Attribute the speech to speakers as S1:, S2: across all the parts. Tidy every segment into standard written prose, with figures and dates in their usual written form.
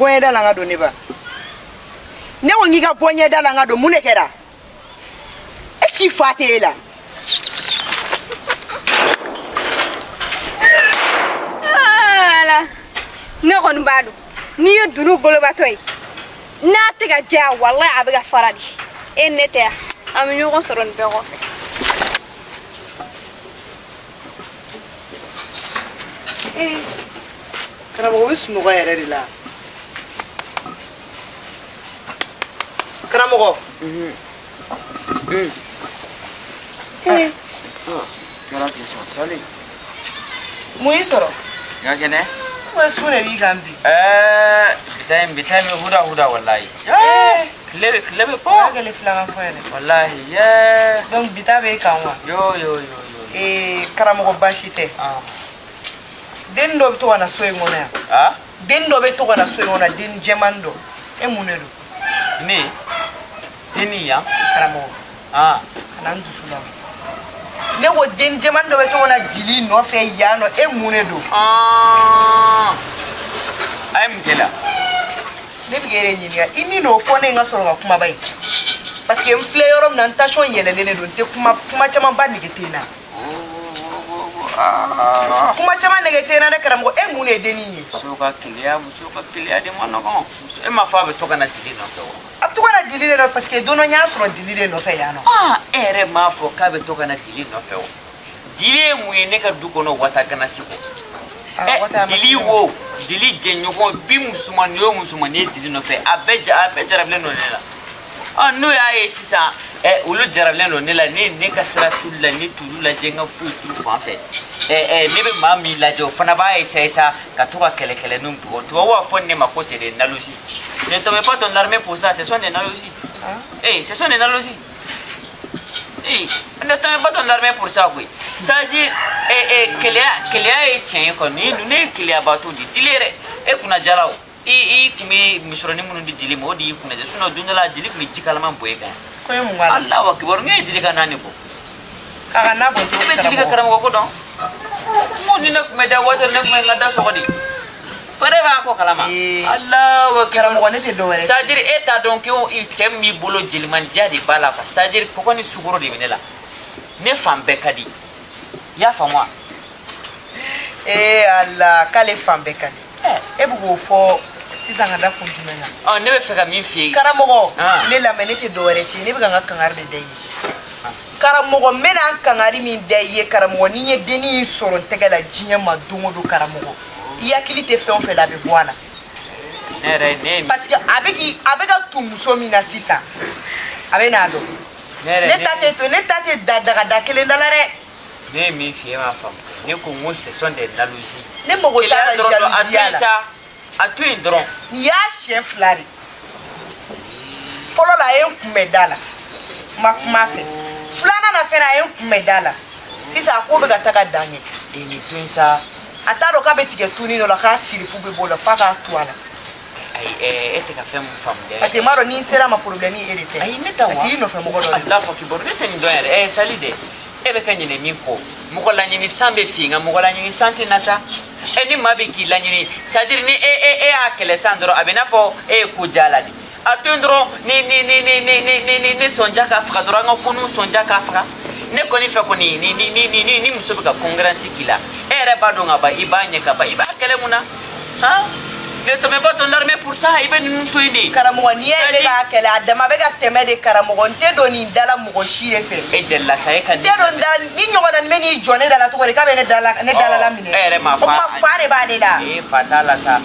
S1: Bɔ ɲɛda la n ka don, ne ba. Ne ko n k'i ka bɔ ɲɛda la n ka don. Mun de kɛra? Est ce que fa tɛ e la?
S2: Ala, ne kɔni b'a dɔn n'i ye dunu golobatɔ ye, n'a tɛ ka diya, walayi a bɛ ka fara de. E ne tɛ yan, an bɛ ɲɔgɔn sɔrɔ nin bɛɛ kɔfɛ.
S1: Ee, karamɔgɔ bɛ sunɔgɔ yɛrɛ de la. Karamɔgɔ. Ee.
S3: Kɛra ten sa, sali.
S1: Mun y'i sɔrɔ?
S3: I ka kɛnɛ?
S1: Ko sun de b'i kan bi.
S3: Ɛɛ, bi ta in, bi ta in bɛ huda huda walayi.
S1: Ee.
S3: Tile bɛ
S1: O
S3: kɔ.
S1: y'a kɛlen filakan fɔ yɛrɛ.
S3: Walahi, yee.
S1: Donc bi ta b'e kan wa?
S3: Yo yo yo yo.
S1: Ee, karamɔgɔ, baasi tɛ. Den dɔ bɛ to ka na so in kɔnɔ yan.
S3: Ah?
S1: Den dɔ bɛ to ka na so in kɔnɔ, den jɛman dɔ. E mun de don?
S3: Ne? Denni yan?
S1: Karamɔgɔ.
S3: Ah.
S1: Kana n dusu labɔ. Ne ko den jɛman dɔ bɛ to ka na Dili nɔfɛ yan nɔ, e mun de don?
S3: Ah. A ye mun kɛ la?
S1: Ne bɛ k'e de ɲininka. I min n'o fɔ ne ye n ka sɔrɔ ka kumaba ye. Parce que n filɛ yɔrɔ min na, n tension yɛlɛlen de don, n tɛ kuma kuma camanba nege tɛ n na. Kuma caman nege tɛ n na dɛ, karamɔgɔ. E mun de ye dennin ye?
S3: Muso ka keleya, muso ka keleya de ma nɔgɔn. E m'a fɔ a bɛ to ka na Dili nɔfɛ wa?
S1: A bɛ to ka na Dili de nɔfɛ parce que don dɔ n y'a sɔrɔ Dili de nɔfɛ yan nɔ.
S3: Ah, e yɛrɛ m'a fɔ k'a bɛ to ka na Dili nɔfɛ wa? Dili ye mun ye ne ka du kɔnɔ wata ganasi kɔ?
S1: Ah,
S3: Dili wo, Dili jɛɲɔgɔn bi musomannin o musomannin ye Dili nɔfɛ, a bɛɛ jarabilen don ne la. Ɔ, n'o y'a ye sisan, olu jarabilen don ne la, ne ka sira t'olu la, ne t'olu lajɛ, n ka foyi t'u fan fɛ. Ɛ ɛ ne bɛ maa min lajɛ, o fana b'a essayer sa ka to ka kɛlɛ kɛlɛninw bugɔ. Tubabu b'a fɔ ne ma ko c'est des jalousies. Ne te mets pas ton armée pour ça, ce sont des jalousies. Eh, ce sont des jalousies. Eh, ne te mets pas ton armée pour ça, koyi. C'est-à-dire, eh, eh, keleya, keleya ye tiɲɛ ye quoi. Ni ninnu ye keleyabaatɔ de ye. Dili yɛrɛ, e kunna jala o. I tun bɛ misɔrɔnin minnu di Dili ma, o de y'i kunna ja. Sinon don dɔ la, Dili tun bɛ ji kalaman bɔn e kan.
S1: Ko ye mun k'a la?
S3: Alahu akibaru, n ye Dili ka nan de bɔ.
S1: K'a ka na bɔ cogo?
S3: E bɛ Dili ka karamɔgɔ ko dɔn. N ko ni ne tun bɛ da waati dɔ, ne tun bɛ n ka da sɔgɔ de. Pare b'a ko kalama. Alahu akibaru.
S1: Karamɔgɔ, ne tɛ dɔ wɛrɛ.
S3: C'est à dire e t'a dɔn ko cɛ min b'i bolo, jelimandiya de b'a la quoi. C'est à dire kɔgɔ ni sukaro de bɛ ne la. Ne fan bɛɛ ka di. I y'a faamu wa?
S1: Ee Ala, k'ale fan bɛɛ ka di. E bɛ k'o fɔ sisan ka da kun jumɛn kan?
S3: Ɔ, ne bɛ fɛ ka min f'i ye.
S1: Karamɔgɔ, ne lamɛn, ne tɛ dɔ wɛrɛ f'i ye, ne bɛ ka n ka kangari de da i ye. Karamɔgɔ, n bɛna n kangari min da i ye, karamɔgɔ, ni n ye dennin in sɔrɔ n tɛgɛ la diɲɛ ma don o don, karamɔgɔ, i hakili tɛ fɛn o fɛn la, a bɛ bɔ a la.
S3: Ne yɛrɛ ne ye.
S1: Parce que a bɛ ka tun muso min na sisan, a bɛ n'a dɔn.
S3: Ne
S1: ta tɛ to, ne ta tɛ da daga da kelen da la dɛ.
S3: Ne ye min f'i ye, e m'a faamu. Ne ko n ko ce sont des jalousies.
S1: Ne mago t'a la jalousie la.
S3: A to yen dɔrɔn.
S1: Nin y'a siɲɛ 2 de. Fɔlɔ la, a ye n kunbɛn da la, n ma kuma a fɛ. Filanan na fɛnɛ, a ye n kunbɛn da la. Sisan a ko bɛ ka taga dan ɲɛ.
S3: E nin to yen sa.
S1: A t'a dɔn k'a bɛ tigɛ tuni dɔ la, k'a sirifu bɛ bɔ o la f'a k'a to a la.
S3: Ayi, e tɛ ka fɛn mun faamu dɛ.
S1: Parce que n b'a dɔn ni n sera a ma, problème ye e de tɛ.
S3: Ayi, ne ta wa.
S1: Parce que i nɔfɛ mɔgɔ dɔ de.
S3: Alahu akibaru, ne tɛ nin dɔn yɛrɛ. Sali dɛ. E bɛ ka ɲinɛ min kɔ, mɔgɔ laɲini san bɛ fin, nka mɔgɔ laɲini san tɛ na sa. Ni maa bɛ k'i laɲini, c'est à dire ni e y'a kɛlɛ san dɔrɔn, a bɛ n'a fɔ e ye ko diya la de. A to yen dɔrɔn, ni sɔnja k'a faga dɔrɔn, an ka kɔnɔw sɔnja k'a faga. Ne kɔni fɛ kɔni, ni muso bɛ ka concurrence k'i la, e yɛrɛ b'a dɔn ka ban, i b'a ɲɛ ka ban, i b'a kɛlɛ mun na? Han, ne te mets pas ton armée pour ça, i bɛ ninnu to yen de.
S1: Karamɔgɔ, n'i y'a ye ne b'a kɛlɛ, a dama bɛ ka tɛmɛ de. Karamɔgɔ, n tɛ don nin da la mɔgɔ si de fɛ.
S3: E delila sa, e ka.
S1: N tɛ don da ni ɲɔgɔnna nin bɛ n'i jɔ ne da la cogo di k'a bɛ ne da la, ne da la minɛ?
S3: E yɛrɛ ma
S1: O kuma, fa de b'ale la.
S3: Ee, fa t'a la sa.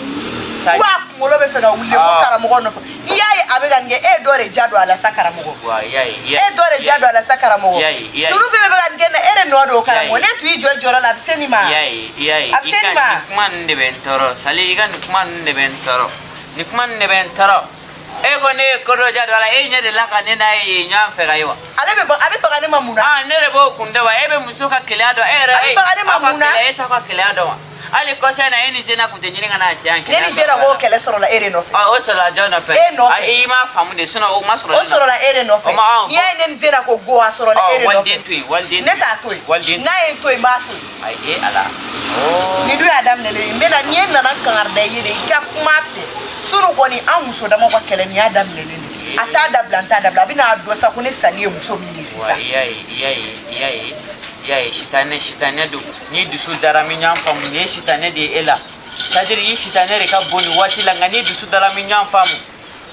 S1: Ko a kunkolo bɛ fɛ ka wuli ko karamɔgɔ nɔfɛ. N'i y'a ye a bɛ ka nin kɛ, e ye dɔ de ja don a la sa, karamɔgɔ.
S3: Wa i y'a ye.
S1: E ye dɔ de ja don a la sa, karamɔgɔ.
S3: I y'a ye, i y'a ye.
S1: Ninnu fɛn fɛn bɛ ka nin kɛ, e de nɔ don, karamɔgɔ. Ne tun y'i jɔ i jɔyɔrɔ la, a bɛ se nin ma.
S3: I y'a ye, i y'a ye.
S1: A bɛ se nin ma.
S3: I ka nin kuma ninnu de bɛ n tɔɔrɔ Sali, i ka nin kuma ninnu de bɛ n tɔɔrɔ, nin kuma ninnu de bɛ n tɔɔrɔ. E ko ne ye ko dɔ ja don a la, e ɲɛ de la ka ne n'a ye ɲɔgɔn fɛ ka ye wa?
S1: Ale bɛ a bɛ baga ne ma mun na?
S3: Ah, ne yɛrɛ b'o kun dɔn wa? E bɛ muso ka keleya dɔn, e yɛrɛ.
S1: A bɛ baga ne ma mun na?
S3: E t'aw ka keleya dɔn wa? Hali kɔsa in na, e ni Zena kun tɛ ɲini ka n'a cɛ yan.
S1: Ne ni Zena b'o kɛlɛ sɔrɔla e de nɔfɛ.
S3: O sɔrɔla jɔn nɔfɛ?
S1: E nɔfɛ.
S3: I m'a faamu de, sinon o ma sɔrɔ.
S1: O sɔrɔla e de nɔfɛ. N'i y'a ye ne ni Zena ko go, a sɔrɔla e de nɔfɛ.
S3: Waliden to yen, waliden.
S1: Ne t'a to yen.
S3: Waliden.
S1: N'a ye n to yen, n b'a to yen.
S3: Ayi, e Ala.
S1: Ni dun y'a daminɛ de, n bɛna ni e nana kangari da i ye de, i ka kuma a fɛ. Sinon kɔni, an muso damaw ka kɛlɛ, nin y'a daminɛlen de ye. A t'a dabila, n t'a dabila. A bɛna a dɔn sa ko ne sali ye muso min de ye
S3: Wa
S1: sisan.
S3: i y'a ye, i y'a ye, i y'a ye, i y'a ye, sitanɛ, sitanɛ don. N'i dusu dara, min ɲɔgɔn faamu, nin ye sitanɛ de ye e la. C'est à dire i sitanɛ de ka bon nin waati la, nka n'i dusu dara, min ɲɔgɔn faamu,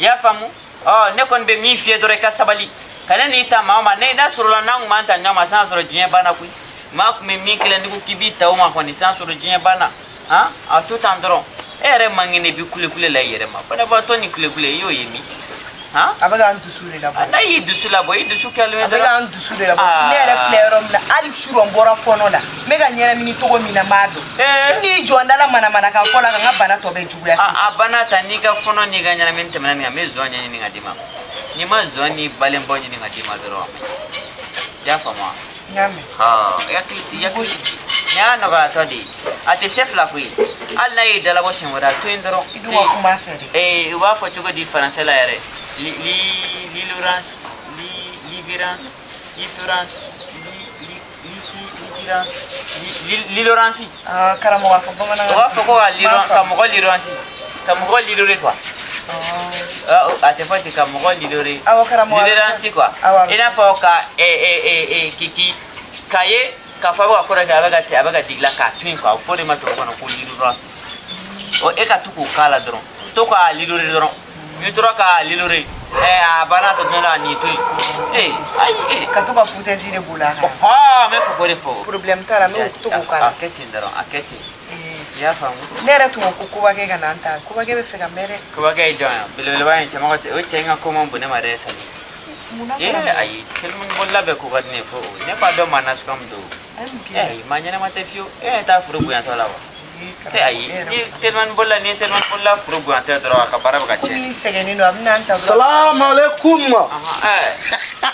S3: i y'a faamu. Ɔ, ne kɔni bɛ min f'i ye dɔrɔn, i ka sabali. Ka ne n'i ta maa o maa ne n'a sɔrɔla, n'an kun b'an ta ɲɔgɔn ma san sɔrɔ, diɲɛ banna koyi. Maa kun bɛ min kɛlɛ, n'i ko k'i b'i ta o ma kɔni, san sɔrɔ, diɲɛ banna. Han, a to tan dɔrɔn. E yɛrɛ man kɛnɛ, i bɛ kulekule la i yɛrɛ ma. Banabaatɔ ni kulekule, i y'o ye min? Han.
S1: A bɛ k'an dusu de labɔ.
S3: N'a y'i dusu labɔ, i dusu kɛlen
S1: A bɛ k'an dusu de labɔ. Ne yɛrɛ filɛ yɔrɔ min na, hali surɔ n bɔra fɔɔnɔ la, n bɛ ka ɲɛnamini cogo min na, n b'a dɔn. N'i jɔ n da la manamanakan fɔ la, ka n ka bana tɔ bɛɛ juguya sisan.
S3: A bana ta, n'i ka fɔnɔ n'i ka ɲɛnamini tɛmɛna nin kan, n bɛ zɔn ɲɛɲini ka d'i ma. N'i ma zɔn ni balenbaw ɲini ka d'i ma dɔrɔn, a ma ɲi. I y'a faamu wa?
S1: N y'a mɛn.
S3: Ɔ, i hakili, i hakili, nin y'a nɔgɔyatɔ de ye. A tɛ se fila koyi. Hali n'a y'i dalabɔ siɲɛ wɛrɛ, a to yen dɔrɔn.
S1: I dun ka kuma a fɛ dɛ.
S3: Ee, u b'a fɔ cogo di français la yɛrɛ? Li li l'ignorance, li l'ignorance, l'ignorance, li li liti litirance, li l'ignorance.
S1: Ah, karamɔgɔ, a fɔ bamanankan.
S3: U b'a fɔ ko ka
S1: N b'a
S3: ka
S1: faamu.
S3: mɔgɔ l'ignorance, ka mɔgɔ leurrer quoi.
S1: Ah.
S3: A tɛ fɔ ten, ka mɔgɔ leurrer.
S1: Awɔ, karamɔgɔ.
S3: L'ignorance quoi.
S1: Awɔ.
S3: I n'a fɔ ka ɛ ɛ ɛ ɛ k'i k'a ye k'a fɔ a bɛ ka ko dɔ kɛ, a bɛ ka a bɛ ka digi la k'a to yen quoi. A bɛ fɔ o de ma tubabu kan na ko l'ignorance. Ɔ, e ka to k'o k'a la dɔrɔn, to k'a leurrer dɔrɔn. N'i tora k'a leurrer, ɛ, a banna tɔ dun la, n'i to yen. Ee, ayi, ee.
S1: Ka to ka foutaise de boli a kan.
S3: Ɔhɔn, n bɛ fɛ k'o de fɔ.
S1: Problème t'a la, n bɛ to k'o k'a la.
S3: A kɛ ten dɔrɔn, a kɛ ten. I y'a faamu?
S1: Ne yɛrɛ tun ko ko kobakɛ ka na n ta. Kobakɛ bɛ fɛ ka mɛn dɛ.
S3: Kobakɛ ye jɔn ye? Belebeleba in, cɛmɔgɔ tɛ o cɛ in ka ko man bon ne ma dɛ, Sali.
S1: Munna,
S3: Ee,
S1: karamɔgɔ?
S3: ayi, teliman bolila bɛɛ ko ka di ne ye fo o. Ne b'a dɔn maa nasuguya min don.
S1: A ye mun k'i la?
S3: Ee, maa ɲɛnama tɛ fiyewu. E yɛrɛ t'a furu bonyatɔ la wa?
S1: Ee,
S3: Ee,
S1: karamɔgɔ,
S3: ayi,
S1: ne yɛrɛ
S3: ni telimani bolila, ni telimani bolila furu bonyatɔ ye dɔrɔn, a ka baara bɛ ka
S1: komi
S3: tiɲɛ.
S1: i sɛgɛnnen don, a bɛ na n ta dɔrɔn.
S4: Salam alaikum.
S3: Ahan, ɛɛ.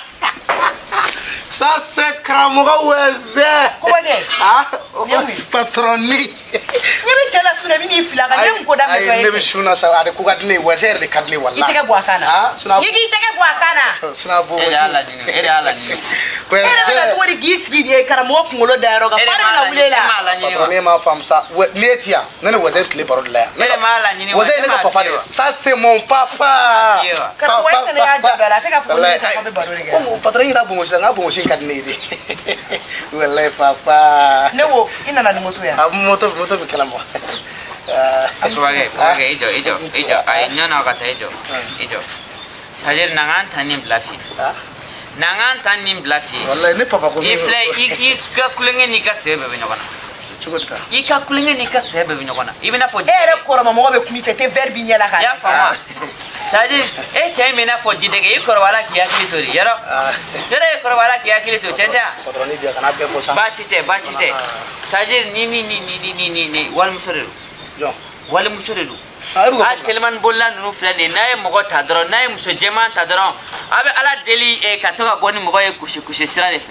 S4: Ça c'est Karamɔgɔ Wɛzɛ.
S1: Kobakɛ.
S4: Ah,
S1: Nin ye mun ye?
S4: patroni.
S1: Ɲɛ bɛ cɛ la su la, i bɛ n'i fili a kan. Ne mun ko daminɛ
S4: Ayi,
S1: tɔ
S4: ne
S1: e
S4: bɛ
S1: fɛ?
S4: sun na sa, a de ko ka di ne ye, Wɛzɛ yɛrɛ de ka di ne ye walahi.
S1: I tɛgɛ bɔ a kan na.
S4: Ah, sinna.
S1: N'i k'i tɛgɛ bɔ a kan na.
S4: Sinna bo.
S3: E de y'a laɲini, e de y'a laɲini.
S1: E yɛrɛ bɛ na cogo di k'i sigi de karamɔgɔ kunkolo da yɔrɔ kan?
S3: E de
S1: Fa de
S3: m'a
S1: bɛna wuli e
S3: laɲini, e
S1: la.
S3: m'a laɲini wa?
S4: Patron, m'a faamu sa. Ni e ti yan, ne ni Wɛzɛ tile baro de la yan.
S3: E de m'a laɲini wa?
S4: Wɛzɛ ye ne
S3: E
S4: ka
S3: m'a
S4: papa de
S3: f'i ye
S4: ye.
S3: wa?
S4: Ça c'est mon papa.
S3: F'i ye wa?
S1: Karamɔgɔ, e fana y'a jaabi a la, a tɛ k'a fɔ ko ne ka bɛ baro de kɛ.
S4: Komi patron yɛrɛ bongosi la, n ka bongosi in ka di ne ye de. Walahi papa.
S1: Ne ko i nana ni moto yan.
S4: A moto, moto bɛ kɛlɛ ma.
S3: Kobakɛ, kobakɛ, i jɔ, i jɔ, i jɔ. Ayi, ɲɔnɔ ka taa, i jɔ, i jɔ. C'est à dire na n ka n ta nin bila f'i ye. Na n ka n ta nin bila f'i ye.
S4: Walahi ne papa ko
S3: I filɛ, i ka kulonkɛ n'i ka sɛbɛ bɛɛ bɛ ɲɔgɔn na.
S4: Cogo di ta?
S3: I ka kulonkɛ n'i ka sɛbɛ bɛɛ bɛ ɲɔgɔn na. I bɛ n'a fɔ
S1: E yɛrɛ kɔrɔma mɔgɔ bɛ kuma i fɛ, tɛ verre b'i ɲɛ la k'a
S3: I y'a faamu wa? C'est à dire e cɛ in bɛ i n'a fɔ didɛgɛ, i kɔrɔbayala k'i hakili to de yɔrɔ. Yɔrɔ, e kɔrɔbayala k'i hakili to, tiɲɛ tɛ wa?
S4: Patron ni bi kana bɛɛ fɔ sa.
S3: Baasi tɛ, baasi tɛ. C'est à dire ni ni ni ni ni ni ni ni walimuso de don.
S4: Jɔn?
S3: Walimuso de don.
S4: Ah, e bɛ ka
S3: A telimani bolila ninnu filɛ nin ye, n'a ye mɔgɔ ta dɔrɔn, n'a ye muso jɛman ta dɔrɔn, a bɛ Ala deli ka to ka bɔ ni mɔgɔ ye kusi kusi sira de fɛ.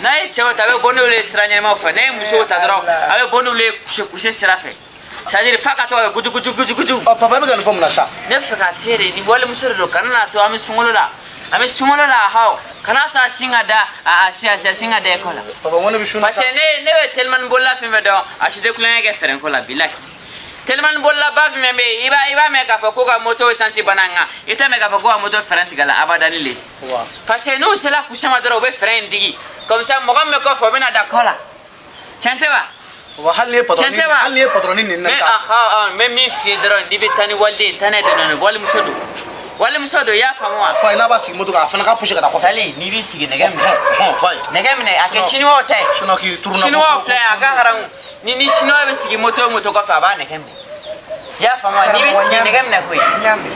S3: N'a ye cɛw ta, a bɛ bɔ n'olu ye sira ɲɛnamaw fɛ. N'a ye musow ta dɔrɔn, a bɛ bɔ n'olu ye kusi kusi sira fɛ. C'est à dire f'a ka to ka kɛ guju guju guju guju.
S4: Ɔ papa, e bɛ ka nin fɔ mun na sa?
S3: Ne bɛ fɛ k'a fiyɛ de, ni walimuso de don. Kana n'a to an bɛ sunkalo la, an bɛ sunkalo la haw, kana to a sin ka da a sin a sin ka da e kɔ la.
S4: Papa, n ko ne bɛ sun na
S3: Parce que ne bɛ telimani bolila fɛn fɛn dɔn, a si tɛ kulonkɛ kɛ fɛrɛnko la, bilahi. Telimani bolila ba fɛn fɛn bɛ yen, i b'a mɛn k'a fɔ ko ka moto essence banna, nka i t'a mɛn k'a fɔ ko ka moto frein tigɛ la abadani le.
S4: Wa.
S3: Parce que n'u sera kusi ma dɔrɔn, u bɛ frein in digi comme ça, mɔgɔ min bɛ kɔfɛ, o bɛ na da kɔ la, tiɲɛ tɛ wa?
S4: Wa hali ni ye patron
S3: Tiɲɛ tɛ wa?
S4: hali ni ye patron ni nin
S3: Mais
S4: na ta.
S3: aha, n bɛ min f'i ye dɔrɔn, n'i bɛ taa ni waliden ye, taa n'a ye dɔɔni dɔɔni. Walimuso don, walimuso don, i y'a faamu wa?
S4: Fa ye, n'a b'a sigi moto kan, a fana ka pousser ka taa kɔfɛ.
S3: Sali, n'i b'i sigi, nɛgɛ minɛ.
S4: Hɔn, fa ye.
S3: Nɛgɛ minɛ, a kɛ siniwaw ta ye.
S4: Sinon k'i tourne.
S3: Siniwaw filɛ, a ka haramu ni siniwa bɛ sigi moto o moto kɔfɛ, a b'a nɛgɛ minɛ, i y'a faamu wa? N'i bɛ sigi, nɛgɛ minɛ koyi.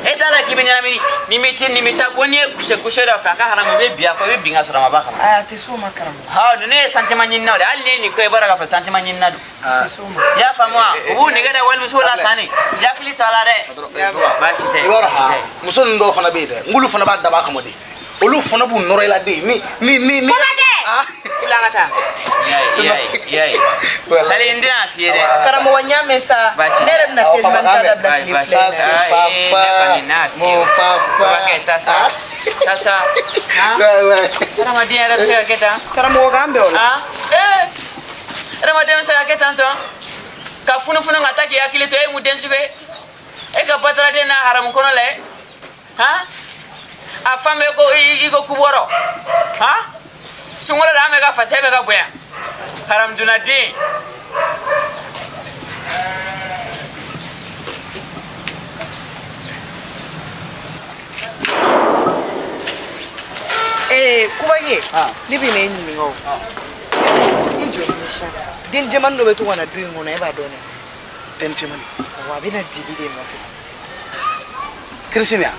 S3: E t'a la k'i bɛ ɲɛnamini, ni bɛ te, ni bɛ taa bɔ n'i ye kuse kuse dɔ fɛ, a ka haramu, i bɛ bin a kɔ, i bɛ bin ka sɔrɔ a ma b'a kalama.
S1: Ayi, a tɛ s'o ma, karamɔgɔ.
S3: Ha, ninnu ye sentiment ɲininaw de ye. Hali ni ye nin ko, i b'a dɔn k'a fɔ sentiment ɲinina don.
S1: A tɛ s'o ma.
S3: I y'a faamu wa? U b'u nɛgɛ da walimusow la tan de. I hakili to a la dɛ. Baasi tɛ.
S4: I b'a dɔn
S3: Baasi
S4: ha,
S3: tɛ.
S4: muso ninnu dɔw fana bɛ yen dɛ, n k'olu fana b'a dabɔ a kama de, olu fana b'u nɔrɔ i la de ni ni.
S1: Kobakɛ!
S4: Ah.
S1: Wuli an ka taa.
S3: I y'a ye, i y'a ye, i y'a ye. Sali, n tɛna f'i ye dɛ.
S1: Karamɔgɔ, n y'a mɛn sa.
S3: Baasi
S1: Ne yɛrɛ bɛna
S4: Awɔ,
S1: telimani
S4: papa,
S1: ta dabila
S3: Baasi,
S1: tile
S3: baasi.
S1: fila
S4: Ça
S1: in na.
S4: c'est
S3: Ah, eh, ne
S4: papa.
S3: kɔni n'a f'i ye.
S4: Mon papa.
S3: Kobakɛ, taa sa. Taa sa. Han?
S4: Ouais, ouais.
S3: Hadamaden yɛrɛ bɛ se ka kɛ tan?
S1: Karamɔgɔ, k'an bɛn o la.
S3: Han? Ee! Hadamaden bɛ se ka kɛ tan tɔ? Ka funufunu ka taa k'i hakili to, e ye mun den sugu ye? E ka bataraden n'a haramu kɔnɔ lɛ han a fan bɛɛ ko i ko kubɔrɔ han sunkalo la an bɛ ka fasa e bɛ ka bonya haramudunnaden.
S1: Ee Kubake ne bɛ na e ɲininka o i jɔ ni sa den jɛmannin dɔ bɛ to ka na du in kɔnɔ e b'a dɔn dɛ.
S4: Den cɛmannin.
S1: Awɔ a bɛ na Dili de nɔfɛ.
S4: Kirisini ya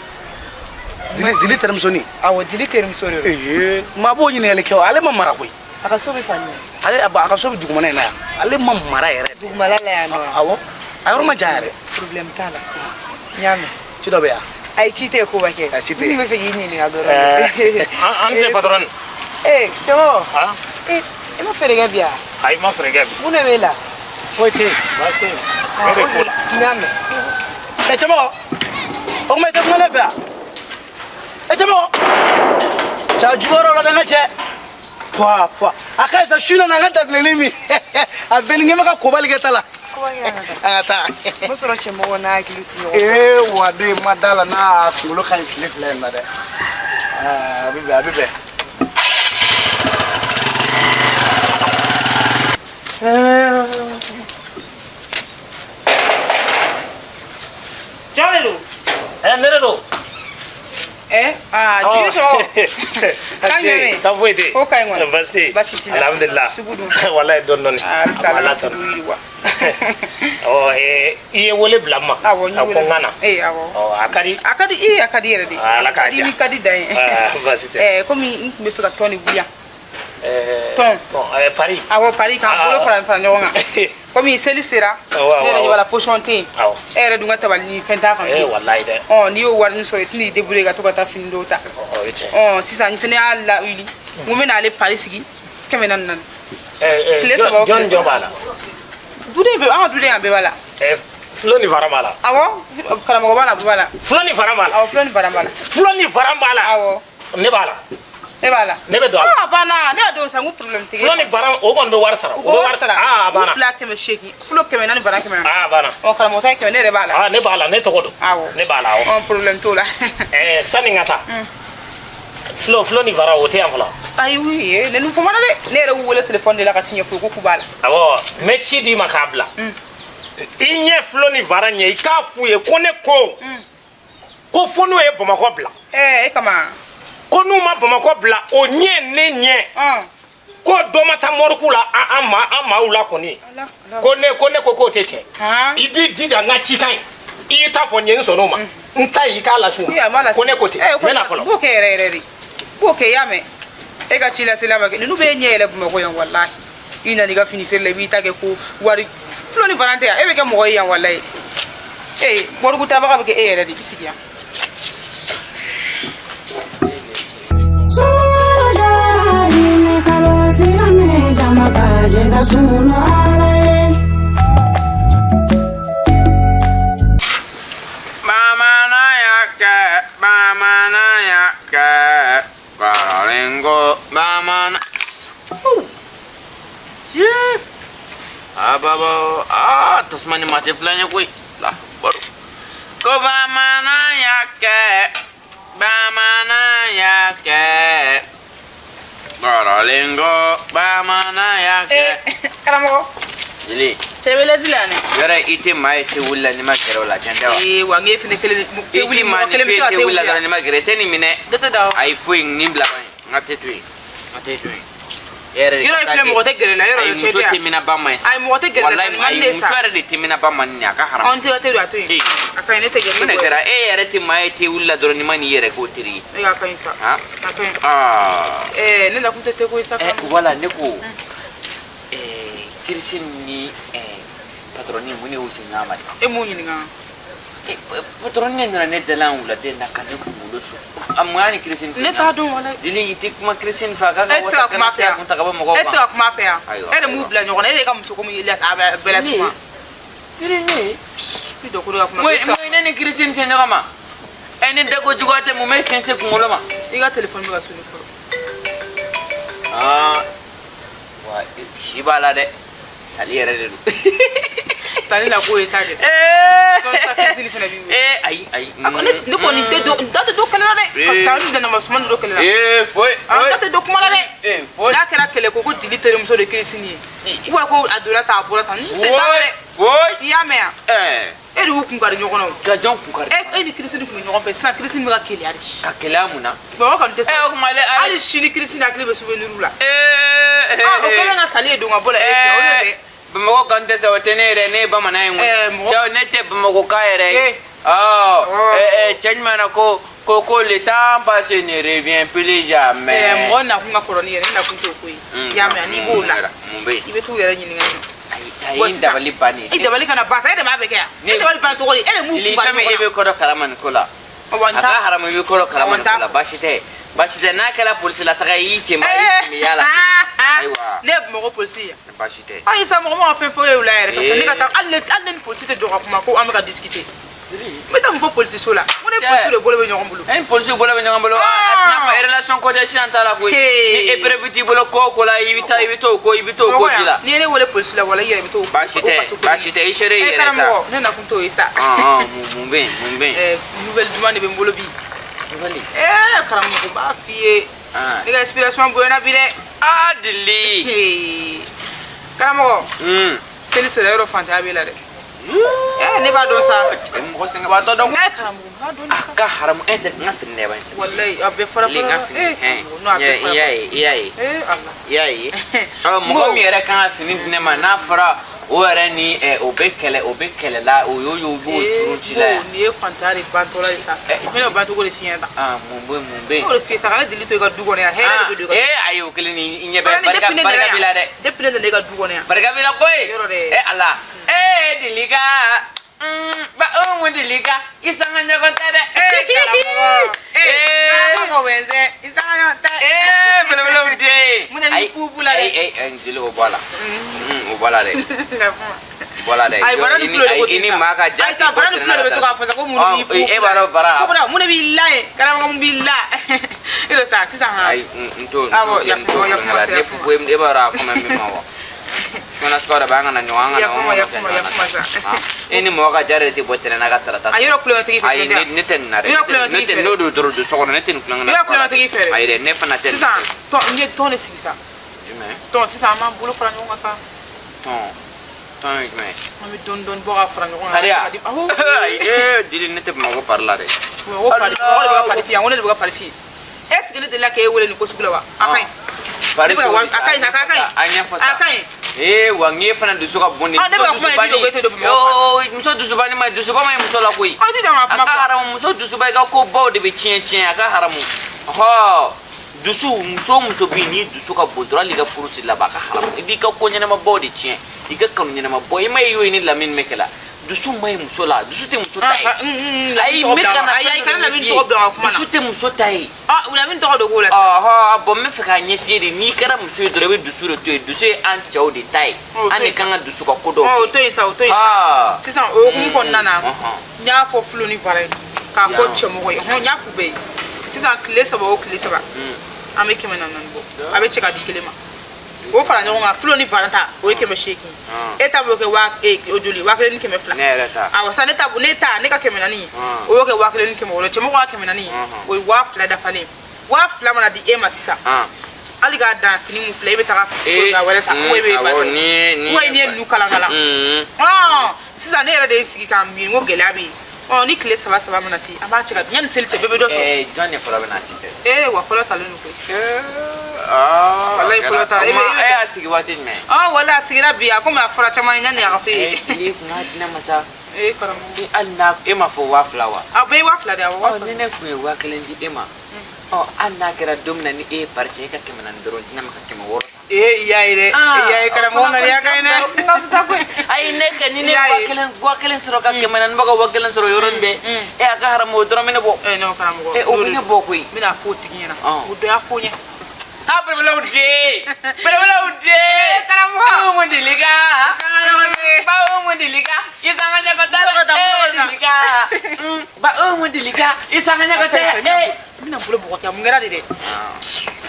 S4: Dili Dili terimusonin.
S1: Awɔ Dili terimuso de don.
S4: Ee maa b'o ɲininkali kɛ o ale ma mara koyi.
S1: A ka so bɛ fan jumɛn?
S4: Ale a ka so bɛ dugumana in na yan ale ma mara yɛrɛ.
S1: Dugumala la yan nɔ.
S4: Awɔ a yɔrɔ ma jan yɛrɛ.
S1: Problème t'a la n y'a mɛn.
S4: Ci dɔ bɛ yan.
S1: Ayi ci tɛ Kubakɛ.
S4: A, ci tɛ.
S1: N tun bɛ fɛ k'i ɲininka dɔrɔn.
S5: An tɛ patron.
S1: Ee cɛmɔgɔ.
S5: Ah?
S1: Ee i ma feere kɛ bi wa?
S5: Ayi n ma feere kɛ bi.
S1: Mun de b'e la?
S5: Foyi tɛ yen baasi tɛ yen. Ne bɛ ko la.
S1: N y'a mɛn.
S4: Ɛ cɛmɔgɔ o tuma i tɛ kuma ne fɛ yan. Ɛ cɛmɔgɔ cɛ jugu yɔrɔ la dɛ n ka cɛ. Puwa puwa a ka ɲi sa su in na n'an ka dabilennin min a bɛɛ ni ɲɛmɛ ka kobali kɛ ta la.
S1: Kubakɛ an ka taa.
S4: An ka taa.
S1: N bɛ sɔrɔ cɛmɔgɔ n'a hakili to ɲɔgɔn
S4: Ee wa den ma da la n'a kunkolo ka ɲi tile fila in na dɛ. Aa a bɛ bɛn a bɛ bɛn.
S6: Jɔn de don?
S5: Ɛ ne de don.
S6: Ɛ aa jigi sɔgɔ. Kan jumɛn bɛ yen?
S5: Kan foyi tɛ yen.
S6: Ko ka ɲi kɔni.
S5: Baasi tɛ yen.
S6: Baasi t'i la.
S5: Alhamdulilah.
S6: Sugu dun?
S5: Walayi dɔɔni dɔɔni.
S6: Aa halisa Ala
S5: Ala
S6: ka sugu
S5: sɔnna.
S6: yiriwa.
S5: Ɔ i ye wele bila n ma.
S6: Awɔ n ye
S5: A ko
S6: wele
S5: n ka na.
S6: Ee awɔ.
S5: Ɔ a ka di.
S6: A ka di ee a ka di yɛrɛ de.
S5: Ala
S6: A
S5: k'a
S6: ka di
S5: diya.
S6: ni ka di dan ye.
S5: Aa, baasi tɛ.
S6: Ɛɛ komi n tun bɛ fɛ ka tɔn de wuli yan.
S5: Ɛɛ
S6: Tɔn.
S5: Tɔn ɛɛ pari.
S6: Awɔ pari k'an
S5: Ah.
S6: bolo fara fara ɲɔgɔn kan. Komi seli sera.
S5: Awɔ,
S6: Ne yɛrɛ
S5: awɔ.
S6: ɲɛ b'a la position tɛ yen.
S5: Awɔ.
S6: E yɛrɛ dun ka tabali ni fɛn t'a kan.
S5: Ee walayi dɛ.
S6: Ɔ n'i y'o warini sɔrɔ i tɛn'i débrouiller ka to ka taa fini dɔw ta.
S5: Ɔ o ye tiɲɛ.
S6: Ɔ sisan n fana y'a lawuli. N ko n bɛ n'ale pari sigi kɛmɛ naani naani.
S5: Ɛɛ
S6: Tile saba o tile
S5: jɔn jɔn b'a la?
S6: Duden bɛɛ an ka duden yan bɛɛ b'a la.
S5: Ɛɛ Fulo ni fara b'a la.
S6: Awɔ karamɔgɔ b'a la bɛɛ b'a la.
S5: Fulo ni fara b'a la.
S6: Awɔ fulo ni fara b'a la.
S5: Fulo ni fara b'a la.
S6: Awɔ.
S5: Ne b'a la.
S6: E b'a la.
S5: Ne bɛ don a la.
S6: A banna ne y'a dɔn sisan ko problème tɛ.
S5: Fulo ni fara o kɔni bɛ wari sara.
S6: U bɛ wari sara.
S5: Aa a banna.
S6: U fila kɛmɛ seegin fulo kɛmɛ naani fara kɛmɛ naani.
S5: Aa a banna.
S6: Ɔ karamɔgɔ ta ye kɛmɛ ne yɛrɛ b'a la.
S5: Aa ne b'a la ne tɔgɔ don.
S6: Awɔ.
S5: Ne b'a la awɔ.
S6: Ɔ problème t'o la.
S5: Ɛɛ sani n ka taa. Fulo fulo ni fara o tɛ yan fɔlɔ.
S6: Ayi oui ne nun famana dɛ ne yɛrɛ y'u wele téléphone de la ka ci ɲɛfɔ u ye ko k'u b'a la.
S5: Awɔ n bɛ ci d'i ma k'a bila. I ɲɛ fulo ni fara ɲɛ i k'a f'u ye ko ne ko. Ko fo n'u ye Bamakɔ bila.
S6: Ɛɛ e kama.
S5: Ko n'u ma Bamakɔ bila o ɲɛ ne ɲɛ. Ko dɔ ma taa mɔriku la an ma an maaw la kɔni. Ko ne ko ne ko k'o tɛ tiɲɛ. I b'i jija n ka cikan ye. I y'i ta fɔ n ye n sɔnn'o ma. N ta ye i k'a las'u ma. Ko ne ko ten. N bɛ na fɔlɔ.
S6: N b'o kɛ yɛrɛ yɛrɛ de. N b'o kɛ i y'a mɛn. E ka ci lasela ma kɛ ninnu b'e ɲɛ yɛlɛ Bamakɔ yan walahi. I nana i ka fini feere la i b'i ta kɛ ko wari fulo ni fara tɛ yan e bɛ kɛ mɔgɔ ye yan walahi. Ee mɔriku tabaga bɛ kɛ e yɛrɛ de i sigi yan.
S3: Bamananya kɛ bamananya kɛ kɔrɔlen ko bamanan. Ababa aa tasuma ni maa tɛ filan ye koyi la baro. Ko bamananya kɛ bamananya kɛ kɔrɔlen ko bamananya kɛ.
S6: Karamɔgɔ.
S3: Jeli.
S6: Cɛ bɛ lɛsi la yan dɛ.
S3: Yɔrɔ i tɛ maa ye tɛ wuli la n'i ma gɛrɛ o la tiɲɛ tɛ wa.
S6: Ee wa n k'e fana kelen
S3: I tɛ maa ni fɛn tɛ wuli la dɔrɔn n'i ma gɛrɛ i tɛ nin minɛ.
S6: Dɔ tɛ da o.
S3: Ayi foyi nin bila ban ye n ka tɛ to yen n ka tɛ to yen. E yɛrɛ de
S6: Yɔrɔ
S3: ka
S6: i
S3: taa
S6: filɛ
S3: kɛ.
S6: mɔgɔ tɛ gɛrɛ la yɔrɔ
S3: Ayi
S6: o cɛ
S3: muso
S6: tɛ yan.
S3: tɛ mina ba ma ye sa.
S6: Ayi mɔgɔ tɛ gɛrɛ la
S3: Walayi
S6: sa nin man
S3: ayi
S6: di ne ye sa.
S3: muso yɛrɛ de tɛ mina ba ma nin a ka haram.
S6: Anw tɛ ka teri a to yen.
S3: Ee.
S6: A ka ɲi ne tɛ gɛrɛ.
S3: Mun de kɛra e yɛrɛ tɛ maa ye tɛ wuli la dɔrɔn n'i ma n'i yɛrɛ k'o teri ye.
S6: E ka ka ɲi sa.
S3: Han?
S6: A ka ɲi.
S3: Aa.
S6: Ɛɛ ne nakun tɛ ko ye sa.
S3: Ɛ wala ne ko Kirisi ni patɔrɔni mun de y'u se ɲɔgɔn ma de.
S6: E m'u ɲininka.
S3: Patɔrɔni ne nana ne dala yan wulada in na ka ne kunkolo su. A mun y'a ni Kirisi ni
S6: Ne t'a dɔn walayi.
S3: Jeli i tɛ kuma Kirisi fɛ a k'a
S6: E tɛ se ka kuma a fɛ yan.
S3: kun ta ka bɔ mɔgɔw
S6: E tɛ se ka kuma a fɛ yan.
S3: Ayiwa,
S6: E de m'u bila ɲɔgɔn na e de ka muso ko min a bɛɛ la suma.
S3: Jeli ne.
S6: I jɔ ko de ka kuma.
S3: Mun ye ne ni Kirisi se ɲɔgɔn ma. Ɛ ni dako juguya tɛ mun bɛ sen se kunkolo ma.
S6: I ka telefɔni bɛ ka sonner fɔlɔ.
S3: Aa wa si b'a la dɛ. Sali yɛrɛ de don.
S6: Sanni la ko ye sa dɛ. Sɔnni sa Kirisini fana b'i wele.
S3: Ee, ayi, ayi.
S6: A ko ne kɔni tɛ don, n da tɛ don kɛlɛ la dɛ. Ka taa n dɛnɛma suman don kɛlɛ la.
S3: Ee, foyi.
S6: An da tɛ don kuma la dɛ.
S3: Ee, foyi.
S6: N'a kɛra kɛlɛ ko ko Dili terimuso de ye Kirisini ye. Ou bien ko a donna tan, a bɔra tan. N sen t'a la dɛ.
S3: Foyi.
S6: I y'a mɛn yan?
S3: Ɛɛ.
S6: E de y'u kun kari ɲɔgɔn na o.
S3: Ka jɔn kun kari?
S6: E ni Kirisini kun bɛ ɲɔgɔn fɛ sisan, Kirisini bɛ ka keleya de.
S3: Ka keleya mun na?
S6: Mɔgɔ kɔni tɛ
S3: Ɛ, o tuma ale
S6: hali sini Kirisini hakili bɛ souvenir la.
S3: Ee.
S6: Ah, o kɛlen ka sali ye don ka bɔ la e fɛ, o de bɛ.
S3: Bamakɔ kan tɛ sa, o tɛ ne yɛrɛ, ne ye bamanan ye koyi.
S6: Ɛɛ, mɔgɔ-
S3: Cɛw, ne tɛ Bamakɔ kan yɛrɛ ye.
S6: Eh.
S3: Ɔ,
S6: Oh.
S3: ɛɛ, cɛ jumɛn na ko le temps passé ne revient plus jamais.
S6: Ɛɛ, mɔgɔ nakun ka kɔrɔ ni yɛrɛ, ne nakun t'o ko ye. I y'a mɛn, n'i b'o la,
S3: Mun bɛ yen?
S6: i bɛ t'u yɛrɛ ɲininka yen.
S3: Ayi,
S6: Bon,
S3: n
S6: sisan,
S3: dabali bannen.
S6: E dabali kana ban sa, e de b'a bɛɛ kɛ yan.
S3: Ne-
S6: E dabali ban cogo di? E de m'u
S3: Dili,
S6: kun
S3: fɛn min e bɛ ko dɔ kalama nin ko la.
S6: Wa n
S3: A
S6: t'a
S3: ka haramu, i bɛ ko dɔ kalama
S6: Awɔ,
S3: nin
S6: n t'a
S3: ko la.
S6: fɔ.
S3: Baasi tɛ. Baasi tɛ, n'a kɛra polisi la taga ye, i sen b'a, i sen bɛ y'a la. Ayiwa.
S6: Ne ye Bamakɔ polisi ye.
S3: Baasi tɛ.
S6: Ayi sa, mɔgɔ ma fɛn fɔ e la yɛrɛ. Ka ne ka
S3: Ee.
S6: taa hali ne ni polisi tɛ jɔ ka kuma ko an bɛ ka discuter. N bɛ taa mun fɔ polisiso la? N ko ne
S3: Cɛ.
S6: polisiw de bolo bɛ ɲɔgɔn bolo.
S3: E ni polisiw bolo bɛ ɲɔgɔn bolo. A tɛna fɔ relation ko tɛ sisan ta la koyi.
S6: Hey.
S3: Ni épreuve t'i bolo ko o ko la, i bɛ taa, i bɛ t'o ko, i bɛ t'o ko ji la.
S6: N'i ye ne wele polisi la, wala i yɛrɛ bɛ t'o
S3: Baasi
S6: o
S3: tɛ,
S6: kaso ko
S3: baasi tɛ, i sere i
S6: Eh,
S3: yɛrɛ sa.
S6: karamɔgɔ, ne nakun t'o ye sa.
S3: Ɔn, ɔn, mun bɛ yen, mun bɛ yen?
S6: Eh, nouvelle duman de bɛ n bolo bi.
S3: Nouvelle?
S6: Eh, karamɔgɔ, n b'a f'i ye.
S3: Ah.
S6: Ne ka inspiration bonyana bi dɛ.
S3: Ah, Dili.
S6: Hey. Karamɔgɔ, seli sera, yɔrɔ fantanya b'e la dɛ. Eh, ne b'a dɔn sa.
S3: Mɔgɔ sɛgɛnbaatɔ dɔn.
S6: Eh, karamɔgɔ, n b'a dɔn
S3: A
S6: sa.
S3: ka haramu, e tɛ n ka fini nɛba in sa.
S6: Wallahi, a bɛɛ fara
S3: Dili, n
S6: fara.
S3: ka fini.
S6: Eh, karamɔgɔ, non, a bɛɛ
S3: I
S6: fara
S3: y'a
S6: fara.
S3: ye, i y'a ye.
S6: Eh, Allah.
S3: I y'a ye. Ɔ, mɔgɔ min yɛrɛ kan ka fini di ne ma, n'a fɔra o yɛrɛ ni o bɛ kɛlɛ, o bɛ kɛlɛ la, o y'o ye, o b'o surun ci la yan.
S6: Nin ye fantanya de bantɔla ye sa.
S3: Eh.
S6: N bɛna o bancogo de f'i ɲɛna.
S3: Ah, mun bɛ yen, mun bɛ yen?
S6: Ne b'o de f'i ye sa, ka ne deli to i ka du kɔnɔ yan. Hɛrɛ de bɛ don i ka du
S3: Ee, ayi, o kelen ni i ɲɛ bɛ
S6: Barika
S3: barika
S6: depuis ne
S3: barika
S6: nana
S3: b'i la
S6: yan.
S3: dɛ.
S6: Depuis ne nana i ka du kɔnɔ yan.
S3: Barika b'i la koyi.
S6: Yɔrɔ dɛ.
S3: E Ala. Ee, Delika. Ba o mun Delika, i sanga ɲɔgɔn tɛ dɛ.
S6: Eh, karamɔgɔ. Eh,
S3: Ee.
S6: karamɔgɔ wɛnsɛn. I sanga ɲɔgɔn tɛ.
S3: Ee, belebelew den.
S6: Mun de b'i pupu la dɛ?
S3: Ayi, ayi, ayi, Deli, o bɔ a la. O bɔ a la dɛ. O bɔ a la dɛ.
S6: Ayi, bara ni
S3: I ni
S6: fulo de ko
S3: ayi, i
S6: ten
S3: ni
S6: sa.
S3: maa ka ja
S6: Ayi sa, bara ni fulo de bɛ to k'a fɔ sa ko mun de b'i pupu
S3: E b'a dɔn bara.
S6: Ko mun de b'i la yen? Karamɔgɔ, mun b'i la? E dɔ sa, sisan han.
S3: Ayi, n t'o n
S6: Awɔ,
S3: t'o kɛ, n t'o
S6: yafa,
S3: kulonkɛ la.
S6: yafa,
S3: Ne pupu, e b'a dɔn a kuma min ma wa. Fana suguya dɔ bɛ an kana ɲɔgɔn, an kana
S6: Yafa
S3: ɲɔgɔn
S6: ma,
S3: kɛ
S6: yafa ma,
S3: ɲɔgɔn
S6: yafa ma
S3: na.
S6: sa.
S3: Ah, e ni mɔgɔ ka ja de tɛ bɔ tɛnɛn na ka tarata.
S6: A yɔrɔ kulonkɛtigi fɛ
S3: Ayi,
S6: tiɲɛ tɛ
S3: ne tɛ nin na dɛ.
S6: Yɔrɔ kulonkɛtigi
S3: Ne tɛ
S6: fɛ.
S3: n'o don dɔrɔn don so kɔnɔ, ne tɛ nin kulonkɛ la.
S6: Yɔrɔ kulonkɛtigi fɛ dɛ.
S3: Ayi dɛ, ne fana tɛ nin.
S6: Sisan, tɔn, n ye tɔn de sigi sa.
S3: Jumɛn?
S6: Tɔn, sisan an b'an bolo fara ɲɔgɔn kan sa.
S3: Tɔn. Tɔn ye jumɛn ye?
S6: An bɛ dɔɔni dɔɔni bɔ ka fara ɲɔgɔn kan.
S3: Hariya.
S6: Awɔ.
S3: Ayi, ee, Dili, ne tɛ Bamakɔ pari la dɛ.
S6: Mɔgɔ pari, mɔgɔ de bɛ ka pari f'i ye, ko ne de bɛ ka pari f'i ye. Est ce que ne delila k'e wele nin ko sugu la wa? A ka ɲi.
S3: Pari
S6: Ne bɛ ka
S3: cogo
S6: wari,
S3: di sa?
S6: a ka ɲi, a ka ɲi.
S3: A ɲɛfɔ sa.
S6: A ka ɲi.
S3: Ee, wa n k'e fana dusu ka bon de.
S6: Ah, ne bɛ ka kuma ye, bi don, k'e tɛ don Bamakɔ pari.
S3: Oo, muso dusubani ma ɲi, dusuba ma ɲi muso la koyi.
S6: Aw ti dan ka
S3: A
S6: kuma
S3: ka
S6: fɔ.
S3: haramu, muso dusuba, i ka ko baw de bɛ tiɲɛ tiɲɛ, a ka haramu. Ɔhɔ, dusu, muso o muso bɛ yen n'i dusu ka bon dɔrɔn, hali i ka furu ti laban, a ka haramu. I b'i ka ko ɲɛnama baw de tiɲɛ, i ka kanu ɲɛnama bɔ, i ma ye y'o ni Lamini bɛ kɛlɛ. Dusu ma ɲi muso la, dusu tɛ muso ta ye.
S6: Ah, ah,
S3: Ayi,
S6: Lamini tɔgɔ
S3: n bɛ
S6: bila
S3: ka na
S6: wa? Ayi, ayi,
S3: fɛn dɔ
S6: kana
S3: de
S6: Lamini
S3: ɲɛf'i ye.
S6: tɔgɔ bila n ka kuma na.
S3: Dusu tɛ muso ta ye.
S6: Ah, Lamini tɔgɔ de k'o la sisan.
S3: Ɔhɔ, bɔn n bɛ fɛ k'a ɲɛf'i ye de, n'i kɛra muso ye dɔrɔn, i bɛ dusu de to yen. Dusu ye an cɛw de ta ye.
S6: O to
S3: An de
S6: yen sa.
S3: kan ka dusu ka ko dɔw
S6: Ɔ, o
S3: kɛ.
S6: to yen sa, o to yen sa.
S3: Ah.
S6: Sisan, o hukumu kɔnɔna na,
S3: Ɔhɔn.
S6: n y'a fɔ Fulo ni Bara ye, k'a fɔ
S3: Yan.
S6: cɛmɔgɔ ye, hɔn, n y'a f'u bɛɛ ye. Sisan, tile saba o tile saba, an bɛ 400 bɔ. A bɛ cɛ ka di kelen ma. O fara ɲɔgɔn kan, Fulo ni Bara ta, o ye 800. E ta b'o kɛ waa, e, o joli, 1600.
S3: Ne yɛrɛ ta.
S6: Awɔ sa, ne ta, ne ta, ne ka 400, o y'o kɛ 1600. Cɛmɔgɔ ka 400, o ye 2000 dafalen. 2000 mana di e ma sisan, hali k'a dan fini mun filɛ, e bɛ taga foroka wɛrɛ ta, ou e bɛ
S3: awɔ, ni
S6: ou n'i ye ninnu kalan kalan. Ɔn, sisan ne yɛrɛ de ye sigi k'a miiri, n ko gɛlɛya bɛ yen. Ɔ, ni tile saba saba mana se, an b'a cɛ ka yanni seli cɛ, bɛɛ bɛ dɔ sɔrɔ.
S3: Ɛɛ, jɔn de fɔlɔ bɛ na ci kɛ?
S6: Ee, wa fɔlɔ talen don koyi.
S3: Aa,
S6: Walayi, fɔlɔ ta.
S3: O ma, e y'a sigi waati jumɛn?
S6: Ɔ, wala a sigira bi, a komi a fɔra caman ye yanni a ka f'e ye.
S3: Ee, Dili kun y'a di ne ma sa.
S6: Ee, karamɔgɔ.
S3: Ni hali n'a e ma fɔ 2000 wa?
S6: A bɛɛ ye 2000 de ye, awɔ, waa
S3: Ɔ,
S6: fila.
S3: ni ne kun ye 1000 di e ma. Ɔ, hali n'a kɛra don min na ni e ye pari cɛ, e ka 400 dɔrɔn di ne ma ka 600 ta.
S6: Ee, i y'a ye dɛ, i y'a ye, karamɔgɔ ŋaniya ka ɲi dɛ.
S3: Ka fisa koyi. Ayi, ne ka ni ne
S6: I y'a ye.
S3: 1000 sɔrɔ ka 400 bɔ ka 1000 sɔrɔ yɔrɔnin bɛɛ. E, a ka haramu, o dɔrɔn bɛ ne bɔ.
S6: Ee, non, karamɔgɔ.
S3: E, o bɛ ne bɔ koyi.
S6: N bɛna f'o tigi ɲɛna.
S3: Ɔn.
S6: O dɔ y'a fɔ n ɲɛ.
S3: Ah, belebelew den. Belebelew den.
S6: Karamɔgɔ.
S3: Umu Delika. Ba Umu Delika. I sanga ɲɔgɔn tɛ dɛ. Eh, Delika. Ba Umu Delika. I sanga ɲɔgɔn tɛ. Eh.
S6: N bɛna n bolo bɔgɔti, a mun kɛra de dɛ?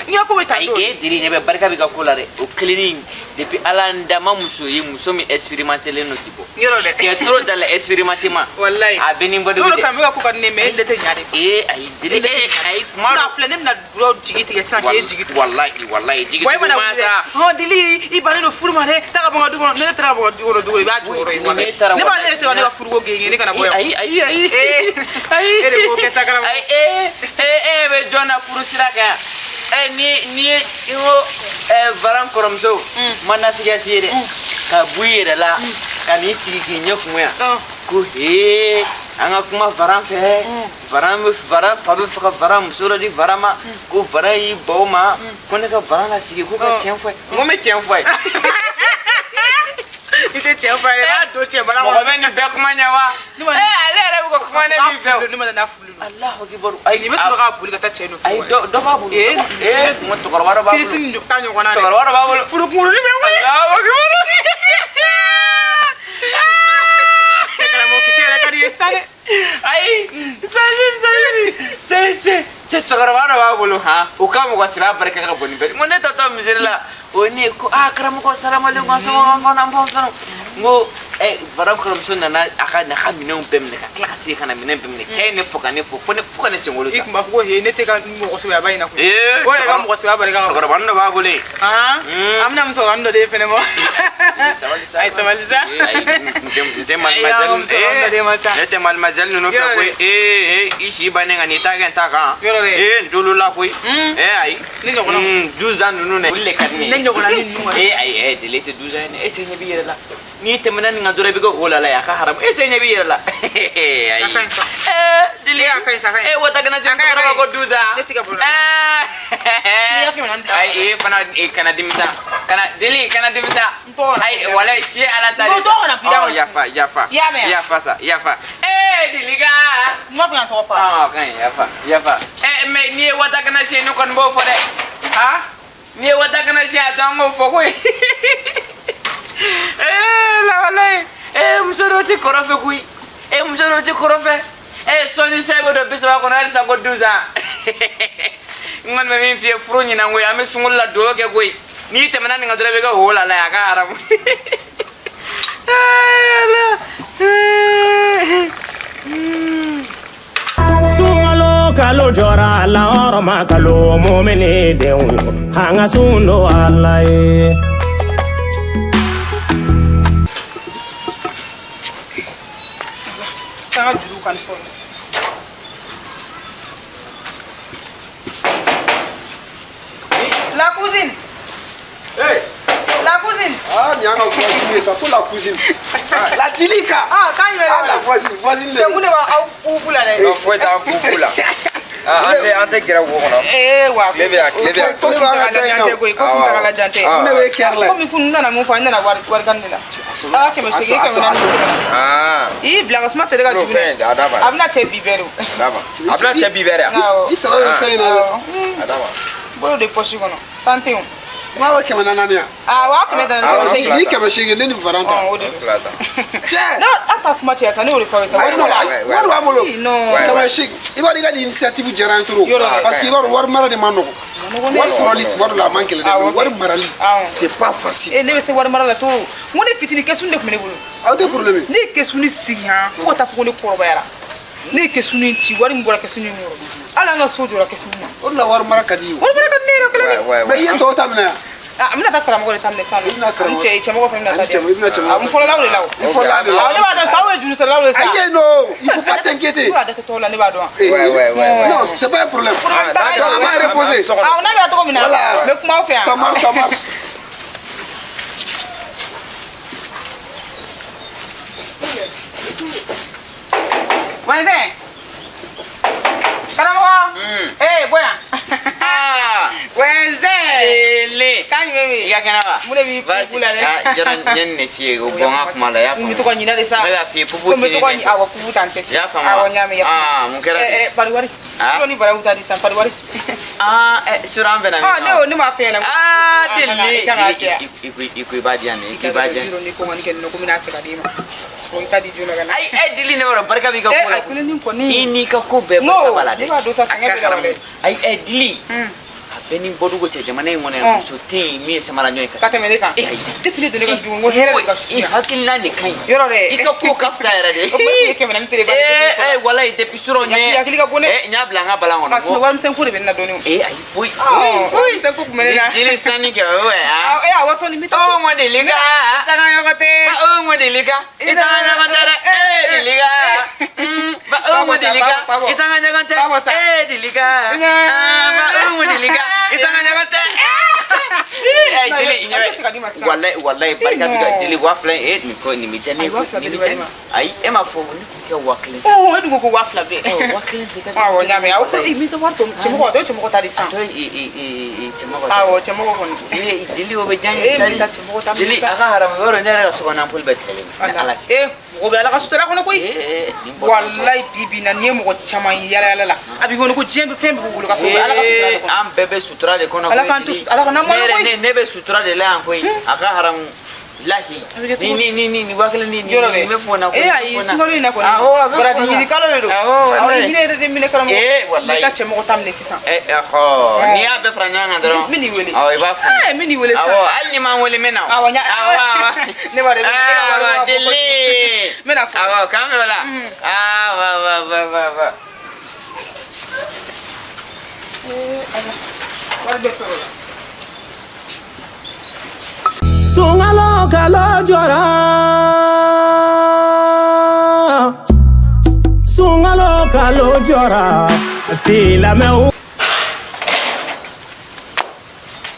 S6: N ka ko bɛ tan
S3: Ayi,
S6: to.
S3: e Dili ɲɛ bɛ barika b'i ka ko la dɛ. O kelennin Depuis Ala n da ma muso ye muso min expérimenté len don k'i bɔ.
S6: Yɔrɔ dɛ.
S3: Tu es trop dans l'expérimentement.
S6: Wallahi.
S3: A bɛ ni bɔ
S6: N'olu kan bɛ ka ko ka di ne ye, mais e de tɛ ɲa de.
S3: Ee ayi deli ee ayi kuma
S6: Sinon
S3: dɔ.
S6: a filɛ, ne bɛna dɔ jigi tigɛ sisan k'e jigi tigɛ.
S3: Wallahi wallahi jigi
S6: Wa e mana
S3: tugu ma
S6: wuli dɛ.
S3: sa.
S6: Hɔn Dili, i bannen don furu ma dɛ, taa ka bɔ n ka du kɔnɔ. Ne taara ka bɔ n ka du kɔnɔ dugu kɔnɔ, i b'a jɔyɔrɔ ye.
S3: Ne taara
S6: Ne b'a ne tɛ ka ne ka furuko genge, ne kana bɔ yan.
S3: Ayi ayi ayi.
S6: Ee,
S3: Ayi.
S6: e de b'o kɛ sa karamɔgɔ.
S3: Ayi ee ee e bɛ jɔn na furu sira kan yan. Ɛ ni ni ye i ko ɛ varan kɔrɔmuso ma nasigiya f'i ye dɛ. Ka bɔ i yɛrɛ la ka n'i sigi k'i ɲɛ kumu yan. Ko hee an ka kuma varan fɛ. Varan bɛ varan fa bɛ fɛ ka varan muso dɔ di varan ma. Ko varan y'i ban o ma. Ko ne ka varan lasigi ko ka tiɲɛ fɔ a ye. N ko n bɛ tiɲɛ fɔ a ye.
S6: I tɛ cɛ fɔ a ye, i b'a don cɛ bala
S3: Mɔgɔ
S6: kɔnɔ.
S3: bɛ nin bɛɛ kuma ɲɛ wa?
S6: Ne ma-
S3: Ee ale yɛrɛ bɛ ka kuma ne min fɛ o.
S6: Ne ma n'a furulen don.
S3: Alahu akibaru. Ayi
S6: Nin bɛ sɔrɔ k'a boli ka taa cɛ nɔfɛ.
S3: Ayi dɔ b'a bolo.
S6: Ee.
S3: Ee n ko cɛkɔrɔba dɔ b'a bolo.
S6: Kirisi ni ta ɲɔgɔn na dɛ.
S3: Cɛkɔrɔba dɔ b'a bolo.
S6: Furu kunkurunin bɛ n wele.
S3: Alahu akibaru.
S6: Cɛ karamɔgɔ kisɛ yɛrɛ ka di i ye sa dɛ.
S3: Ayi sayi sayi cɛ cɛ cɛ cɛkɔrɔba dɔ b'a bolo han o ka mɔgɔ sira barika ka bon ni bɛɛ ye. N ko ne tatɔ misiri la o ye ne ye ko aa karamɔgɔ salamalekun somɔgɔw fana n fana n ko ɛ varan kɔrɔmuso nana a ka n'a ka minɛnw bɛɛ minɛ ka tila ka segin ka na minɛn bɛɛ minɛ cɛ ye ne fo ka ne fo fo ne fo ka ne senkolo
S6: I
S3: ta.
S6: tun b'a fɔ ko he ne tɛ ka mɔgɔ sɛbɛya ba in na koyi.
S3: Ee
S6: O yɛrɛ ka mɔgɔ sɛbɛya barika ka bon.
S3: cɛkɔrɔbanin dɔ b'a bolo yen.
S6: Han? An bɛna musokɔrɔnin dɔ de fɛnɛ bɔ.
S3: Sabali sa.
S6: Ayi sabali sa.
S3: Ee, ayi, n tɛ
S6: Ayi,
S3: mademoiselle
S6: an ka musokɔrɔnin dɔ de ma sa.
S3: ne tɛ mademoiselle ninnu fɛ
S6: Yɔrɔ
S3: koyi.
S6: dɛ.
S3: Ee ee i si bannen ka n'i ta kɛ n ta kan.
S6: Yɔrɔ dɛ.
S3: Ee n t'olu la koyi. Ee ayi.
S6: Ne ɲɔgɔnna.
S3: 12 ans ninnu dɛ. Olu de ka di ne ye.
S6: Ne ɲɔgɔnna ni ninnu kɔni.
S3: Ee ayi ee Deli tɛ 12 ans ye dɛ. E se ɲɛ b'i yɛrɛ la. N'i tɛmɛna nin kan dɔrɔn i bɛ kɛ o la la ye a ka haramu. E se ɲɛ b'i yɛrɛ la. Ayi.
S6: A ka ɲi sa.
S3: Ee Deli.
S6: Ee, a ka ɲi sa, a ka ɲi.
S3: Ee wata kana se
S6: A ka ɲi, a ka
S3: musokɔrɔba
S6: ɲi.
S3: ko 12 ans.
S6: Ne tɛ ka bolo.
S3: Ee.
S6: N'i y'a 400 bila.
S3: Ayi ee fana ee kana dimi sa. Kana Deli kana dimi sa.
S6: N tɔgɔ na
S3: Ayi walayi si ala ta de
S6: N ko tɔgɔ kana bi da
S3: Ɔ,
S6: kɔnɔ.
S3: yafa yafa.
S6: I y'a mɛn wa?
S3: Yafa sa yafa. Ee Deli ka.
S6: N m'a fɔ ka n tɔgɔ fɔ.
S3: Ah, ka ɲi yafa yafa. Ɛ mais n'i ye wata kana se ne kɔni b'o fɔ dɛ. Ha? N'i ye wata kana se a to an k'o fɔ koyi. Ee la walayi. Ee muso dɔw tɛ kɔrɔ fɛ koyi. Ee muso dɔw tɛ kɔrɔ fɛ. Ee sɔɔni sa bɛ don 30 kɔnɔ halisa ko 12 ans. N kɔni bɛ min f'i ye furu ɲinan koyi an bɛ sunkalo la dugawu kɛ koyi. N'i tɛmɛna nin kan dɔrɔn i bɛ kɛ ho la la ye a ka haramu. Ee Ala. Ee.
S5: Sunkalo kalo jɔra lahɔrɔma kalo mumini denw yo an ka sun don Ala ye.
S6: K'an ka juruw kan fɔlɔ. La cousine.
S7: Hey.
S6: La cousine.
S7: Ah, nin y'an ka voisine ye sa, ko la cousine. Ah, la Dilika.
S6: Ah, k'an yɛrɛ.
S7: Ah, la voisine, voisine de.
S6: Cɛ mun de b'aw pupu la dɛ?
S8: Non, foyi t'an pupu la. Ah, an tɛ gɛrɛ wo kɔnɔ.
S6: Ee wa.
S8: Tile bɛ yan, tile bɛ yan.
S6: Ko kuntagalajan tɛ koyi, ko kuntagalajan tɛ.
S8: Awɔ.
S7: Ne bɛ kɛri la.
S6: Komi kun n nana mun fɔ, n nana wari wari kan de la. Ah, 800, 400.
S8: Ah,
S6: I bila ka suma tɛ ka
S8: n'o
S6: jugu
S8: fɛn
S6: dɛ.
S8: a d'a ma.
S6: A bɛna cɛ bi bɛɛ de o.
S8: A d'a ma. A bɛna cɛ bi bɛɛ de yan.
S6: Awɔ.
S7: I saba bɛ fɛn in na dɛ.
S8: A d'a ma.
S6: Bolo de poche kɔnɔ. Tan tɛ yen.
S7: N b'a bɛ 400 yan.
S6: Ah, 400
S8: Ah,
S6: 800.
S7: Ni 800 ne ni varan ta.
S6: Ɔn, o de don.
S8: Fila ta.
S7: Cɛ.
S6: Non, an ta kuma cɛ sa, ne y'o de fɔ aw ye sa.
S7: Ayi, non,
S6: Wari
S7: ayi,
S6: b'o la.
S7: wari b'an bolo.
S6: Ii, non.
S8: Ouais.
S7: 800. I b'a dɔn i ka nin initiative diyara n ye trop.
S6: Yɔrɔ dɛ.
S7: Parce que i b'a dɔn wari mara de man nɔgɔn.
S6: nɔgɔn dɛ.
S7: Wari sɔrɔli tuma dɔ la a man gɛlɛn dɛ,
S6: Awɔ.
S7: mais wari marali
S6: Awɔ.
S7: c'est pas facile.
S6: Eh, ne bɛ se wari mara la trop. N ko ne fitinin kɛsuni de tun bɛ ne bolo.
S7: Aw tɛ problème ye.
S6: Ne ye kɛsuni sigi han fo ka taa fɔ ko ne kɔrɔbayara. Ne ye kɛsuni ci wari min bɔra kɛsuni in kɔrɔ. Hali an ka so jɔra kɛsuni na.
S7: O de la wari mara ka di ye o.
S6: Wari mara ka di ne yɛrɛ kelen
S8: Ouais,
S6: de.
S8: ouais,
S7: Mais i
S8: ouais.
S7: ye tɔw ta minɛ yan.
S6: Ah, n bɛna taa karamɔgɔ de ta minɛ sisan.
S7: I bɛna karamɔgɔ-
S6: N cɛ cɛmɔgɔ fana bɛna
S7: Ani
S6: taa di yan.
S7: cɛmɔgɔ- i bɛna cɛmɔgɔ
S6: Ah, n fɔlɔla o de la o.
S7: I fɔlɔla de la.
S6: Ah, ne b'a dɔn sa aw ye jurusaralaw de sa.
S7: Ayi non, il faut pas t'inquiéter.
S6: Ne b'a dɔn tɔw la ne b'a dɔn.
S7: Eh,
S8: Ouais, ouais, ouais, ouais.
S7: Non, c'est pas un problème.
S6: Ah,
S7: Donc, an b'a reposer.
S6: Ah, n'a kɛra cogo min na.
S7: Voilà.
S6: N bɛ kuma aw fɛ yan.
S7: Ça marche, ça marche.
S6: Voisin. Karamɔgɔ. Eh, bɔ yan.
S3: Ah,
S6: Voisin.
S3: Deli.
S6: K'an jumɛn bɛ
S3: I
S6: yen?
S3: ka kɛnɛ wa?
S6: Mun de b'i
S3: Baasi
S6: pupu la dɛ?
S3: ah, jɔrɔ n ye nin de f'i ye o bɔ n ka kuma la i y'a
S6: N bɛ
S3: faamu.
S6: to ka ɲinɛ de sa.
S3: N bɛ k'a f'i ye pupu
S6: Ko n bɛ
S3: ti
S6: to ka
S3: ne
S6: ɲi- awɔ pupu t'an cɛ.
S3: I y'a faamu wa?
S6: Awɔ, n y'a mɛn, i y'a faamu.
S3: Ah, mun kɛra de?
S6: Eh, eh, pari wari.
S3: Ah?
S6: Tulo ni barawu ta di sisan, pari wari.
S3: Ah, eh, sura an bɛnna min
S6: Ah,
S3: kan.
S6: ne y'o ne m'a f'e ɲɛna.
S3: Ah,
S6: Ah,
S3: Deli.
S6: i kan k'a
S3: Deli,
S6: cɛ.
S3: i ko i b'a di yan de, i ko i b'a di yan.
S6: Jiro ni ko kɔni kɛ nin ko n bɛna cɛ ka d'i ma. Ko i ta di joona ka na.
S3: Ayi, eh, Deli ne b'a dɔn barika b'i ka
S6: Eh,
S3: ko la.
S6: a kulenin kɔni.
S3: I n'i ka ko bɛɛ
S6: N ko,
S3: barika b'a la dɛ.
S6: ne b'a dɔn sa, sɛgɛn
S3: A ka
S6: bɛ la
S3: haramu.
S6: dɛ.
S3: Ayi, eh, Deli. A Bɛɛ ni bɔdugu cɛ jamana in kɔnɔ yan, muso tɛ yen min ye samara ɲɔ ye
S6: ka tɛmɛ ne kan.
S3: Eh, ayi.
S6: Depuis ne donna ka du kɔnɔ, n ko hɛrɛ de ka su
S3: I
S6: yan.
S3: hakilina de ka ɲi.
S6: Yɔrɔ dɛ.
S3: I ka ko ka fisa yɛrɛ de.
S6: O kuma tun ye 400 tere ba ye.
S3: Eh, eh, walayi depuis surɔ n ye.
S6: I hakili ka bon dɛ.
S3: Eh, n y'a bila n ka balan kɔnɔ.
S6: Parce que warimisɛn ko de bɛ ne na dɔɔni o.
S3: Eh, ayi foyi.
S6: Ɔ, warimisɛn ko tun bɛ ne na.
S3: Jeli sɔnni kɛ o ye ah.
S6: Awɔ, eh, awɔ sɔnni n bɛ taa.
S3: Oh, mo deli ka.
S6: Sanga ɲɔgɔn tɛ.
S3: Ba o mo deli ka. I sanga ɲɔgɔn tɛ dɛ. Eh, deli ka. Ba o mo deli ka. I sanga ɲɔgɔn tɛ. Eh, deli ka. Ah, ba o mo deli ka. I sanga ɲɔgɔn tɛ. Eh, deli i ɲɛ bɛ. Walayi, walayi barika b'i ka deli 2000 in, eh, nin ko nin bɛ diya ne ye.
S6: Ayi, 2000
S3: Nin
S6: bɛ
S3: bɛ diya
S6: di
S3: ne
S6: ma.
S3: ye. Ayi, e m'a fɔ ne kun kɛ 1000.
S6: Ɔ, e dun ko ko 2000 bɛɛ.
S3: Ɔ, 1000 de ka di.
S6: Awɔ, n y'a mɛn. Awɔ, ko i bɛ wari tɔ cɛmɔgɔ, dɔ ye cɛmɔgɔ ta de sisan.
S3: Dɔ ye cɛmɔgɔ.
S6: Awɔ, cɛmɔgɔ kɔni.
S3: Deli, deli o bɛ diya n ye.
S6: Eh, n bɛ taa cɛmɔgɔ ta minɛ
S3: Deli
S6: sisan.
S3: a ka haramu yɔrɔ ne yɛrɛ ka sokɔnɔ ampoule bɛɛ tigɛlen don. Ni Ala cɛ.
S6: Eh, mɔgɔ bɛ Ala ka sutura kɔnɔ koyi.
S3: Eh, nin bɔra
S6: Walayi bi bi in na n'i ye mɔgɔ caman ye yala yala la, a b'i kɔnɔ ko diɲɛ bɛ fɛn bɛɛ b'u bolo ka sɔrɔ u bɛ Ala ka sutura de
S3: Eh,
S6: kɔnɔ.
S3: an bɛɛ bɛ sutura de kɔnɔ.
S6: Ala
S3: koyi,
S6: k'an to
S3: Deli.
S6: Ala kana malo
S3: Ne yɛrɛ-
S6: koyi.
S3: ne bɛ sutura de la yan koyi. A ka haramu lahi.
S6: A bɛ kɛ
S3: Ni
S6: cogo
S3: ni ni ni ni 1000 ni ni
S6: Yɔrɔ
S3: ni
S6: dɛ.
S3: bɛ fɔ n na koyi.
S6: Eh, ayi, sunkalo in na kɔni.
S3: Awɔ, a bɛ
S6: Baraji
S3: fɔ n na.
S6: ɲini kalo de don.
S3: Awɔ,
S6: Awɔ,
S3: walayi.
S6: hinɛ yɛrɛ de minɛ karamɔgɔ.
S3: Eh,
S6: N
S3: walayi.
S6: bɛ taa cɛmɔgɔ ta minɛ sisan.
S3: Eh, ɔhɔ. N'i y'a bɛɛ fara ɲɔgɔn kan dɔrɔn.
S6: N bɛ n'i wele.
S3: Awɔ, i b'a fɔ.
S6: Eh, n bɛ n'i wele sisan.
S3: Awɔ, hali ni m'an wele n bɛ na o.
S6: Awɔ, n y'a-
S3: Awɔ, awɔ.
S6: Ne b'a dɔn, e ka wari
S3: Awɔ,
S6: b'a bɔ
S3: deli.
S6: kojugu. N bɛna fɔ.
S3: Awɔ, k'an bɛn o la. Awɔ, awɔ, awɔ, awɔ, awɔ.
S6: Eh, Ala. Wari bɛɛ sɔrɔ la.
S9: Sunkalo kalo jɔra, sunkalo kalo jɔra, silamɛw.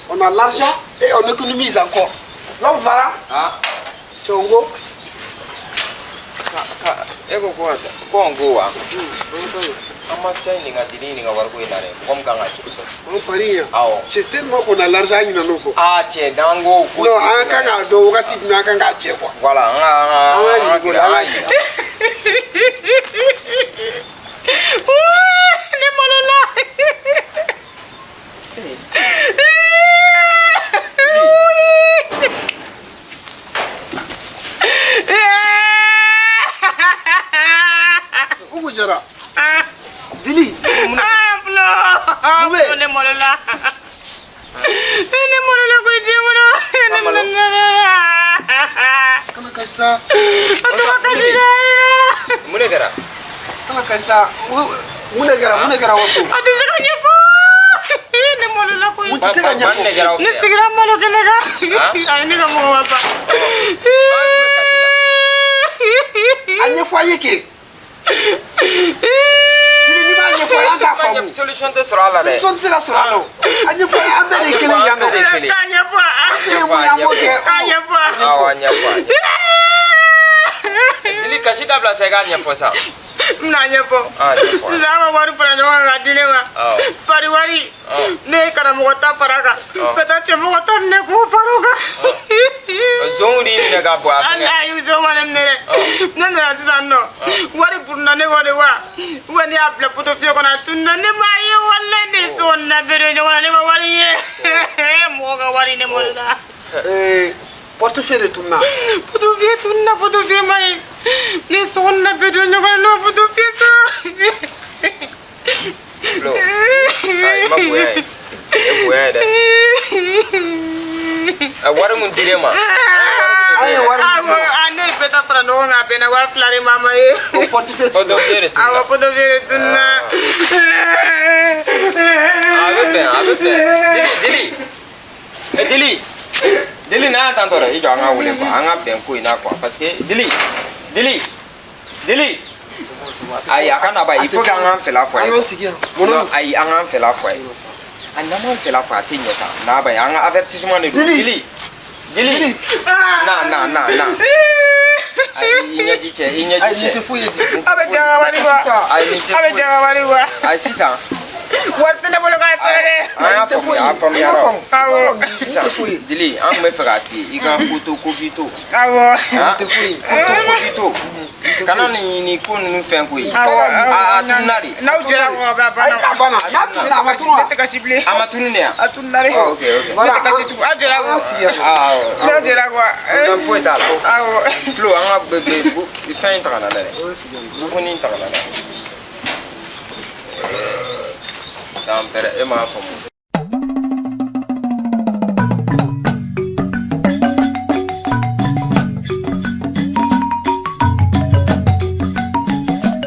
S7: On a l'argent et on économise encore. L'homme va
S8: Ah.
S7: Tchongo.
S8: E ko ko ko n ko wa an ma fɛn ɲininka dili ɲininka wariko in na dɛ mɔgɔ min kan ka cɛ.
S7: On parie.
S8: Awɔ.
S7: C'est tellement qu'on a l'argent, il n'en a pas.
S8: Aa cɛ n'an ko ko.
S7: Non, an kan k'a dɔn wagati jumɛn an kan k'a cɛ quoi.
S8: Voilà an ka an ka
S7: An ka
S8: an ka
S7: ɲininka.
S6: Ne malola.
S7: Umu Jara. Dili.
S6: Ah, Flo.
S7: Mun bɛ?
S6: Flo, ne malola. Ne malola koyi diɲɛ kɔnɔ. Ne malola.
S7: Kana kasi sa.
S6: A tɔgɔ kasi la.
S8: Mun de kɛra?
S7: Kana kasi sa. Mun de kɛra? Mun de kɛra waso?
S6: A tɛ se ka ɲɛfɔ. Ne malola koyi.
S7: Mun tɛ se ka
S8: Ba- ba-
S7: ɲɛfɔ?
S8: de kɛra aw fɛ
S6: Ne
S8: yan?
S6: sigira malo kɛnɛ kan. A ye ne ka mɔgɔ ma fa.
S7: A ɲɛfɔ an ye kɛ. Dili n'i b'a ɲɛfɔ an ye an t'a faamu.
S8: Solution tɛ sɔrɔ a la dɛ.
S7: Solution tɛ se ka sɔrɔ a la o. A ɲɛfɔ an ye an bɛɛ de ye kelen ye yan nɔ.
S8: An bɛɛ de ye kelen.
S6: K'a ɲɛfɔ.
S7: An se ye mun ye an b'o kɛ.
S6: K'a ɲɛfɔ.
S8: Awɔ a ɲɛfɔ a ɲɛfɔ. Dili kasi dabila sa i k'a ɲɛfɔ sa.
S6: N bɛna ɲɛfɔ.
S8: Ah, ɲɛfɔ.
S6: Sisan an ka wari fara ɲɔgɔn kan k'a di ne ma.
S8: Awɔ.
S6: Pari wari. Ne ye karamɔgɔ ta fara a kan.
S8: Awɔ.
S6: Ka taa cɛmɔgɔ ta minɛ k'o fara o kan.
S8: Zonw de y'i minɛ ka bɔ a
S6: An
S8: fɛngɛ.
S6: ayi zon ma ne minɛ dɛ. Ne nana sisan nɔ. Wari burunna ne kɔ de wa. Wa ne y'a bila portefeuille kɔnɔ a tununna ne m'a ye walayi ne ye so kɔnɔna bɛɛ don ɲɔgɔn na ne ma wari ye. Mɔgɔ ka wari ne malola.
S7: Ee, portefeuille de tununna.
S6: Portefeuille tununna portefeuille ma ye. Ne ye so kɔnɔna bɛɛ don ɲɔgɔn na ne ma portefeuille sɔrɔ.
S8: Flo. Ah, i ma bonya ye. E bonya ye dɛ. A wari mun dir'e ma.
S7: An ye wari min
S6: Awɔ, a ne ye bɛɛ ta fara ɲɔgɔn kan a bɛnna 2000 de ma a ma ye.
S7: O portefeuille tununna.
S8: Portefeuille de tununna.
S6: Awɔ, portefeuille de tununna.
S8: A bɛ bɛn a bɛ bɛn. Dili dili. E dili. Dili n'a y'a tantɔ dɛ i jɔ an ka wele quoi an ka bɛn ko in na quoi parce que dili dili dili. Ayi a ka na ba il faut que an k'an fɛla fɔ a ye.
S7: An k'an sigi yan.
S8: Non ayi an k'an fɛla fɔ a ye. A n'an m'an fɛla fɔ a tɛ ɲɛ sa n'a ba ye an ka avertissement de don.
S7: Dili.
S8: Dili. Dili. Na na na na. Ayi i ɲɛji cɛ i ɲɛji
S7: Ayi nin tɛ
S8: cɛ.
S7: foyi ye Dili.
S6: A bɛ jan ka wari bɔ.
S8: Ayi nin tɛ
S6: A bɛ
S8: foyi.
S6: jan ka wari bɔ.
S8: Ayi sisan.
S6: Wari tɛ ne bolo k'a sara dɛ.
S8: An y'a faamuya a faamuyara o.
S6: Awɔ.
S8: Sisan Dili an tun bɛ fɛ k'a f'i ye i ka ko to ko k'i to.
S6: Awɔ.
S8: Han? Ko to ko k'i to. Kana nin nin ko ninnu fɛn koyi.
S6: Awɔ.
S8: A tununna de.
S6: N'aw jɛra kɔ ka ban a
S7: Ayi a banna. N'a tununna a ma tunun wa?
S6: Ne tɛ kasi bilen.
S8: A ma tunun de yan.
S6: A tununna de.
S8: Oh, ok ok.
S6: Ne tɛ kasi tugun. Aw jɛra
S7: An
S6: kɔ.
S7: sigi yan.
S8: Awɔ.
S6: N'aw jɛra kɔ.
S8: Problème foyi t'a la.
S6: Awɔ.
S8: Flo an ka fɛn in ta ka na n'a ye dɛ. Bufuni in ta ka na n'a ye. San pɛrɛ e m'a faamu.